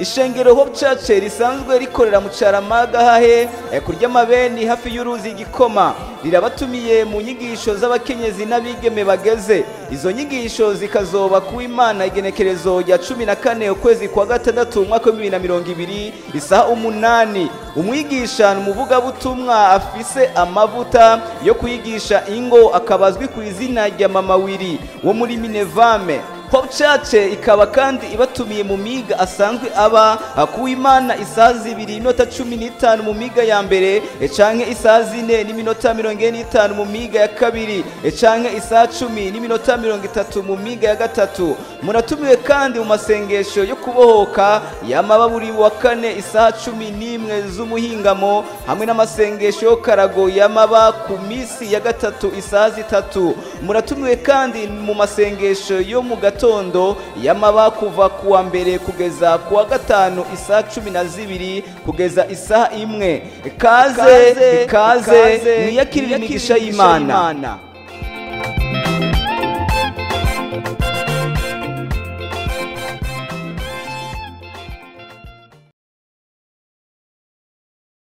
Ishengero Hope Church risanzwe rikorera mu Carama Gahahe, kurya amabeni hafi y'uruzi Gikoma, rirabatumiye mu nyigisho z'abakenyezi n'abigeme bageze. Izo nyigisho zikazoba ku Imana igenekerezo rya 14 ukwezi kwa gatandatu umwaka wa 2020 isaha 8. Umwigisha ni umuvugabutumwa afise amavuta yo kwigisha ingo, akaba azwi ku izina rya Mama Wiri wo muri Minevame. Hope Church ikaba kandi ibatumiye mu miga asanzwe aba ku Imana isaha 2:15 mu miga ya mbere, canke isaha 4:45 mu miga ya kabiri, canke isaha 10:30 mu miga ya gatatu. Muratumiwe kandi mu masengesho yo kubohoka yamaba buri wa kane isaha 11 z'umuhingamo, hamwe n'amasengesho yo karago yamaba ku misi ya gatatu isaha 3. Muratumiwe kandi mu masengesho yo mu gatondo yamaba kuva kuwa mbere kugeza kuwa gatanu isaha 12 kugeza isaha 1. Kaze, kaze mwiyakirire imigisha y'Imana.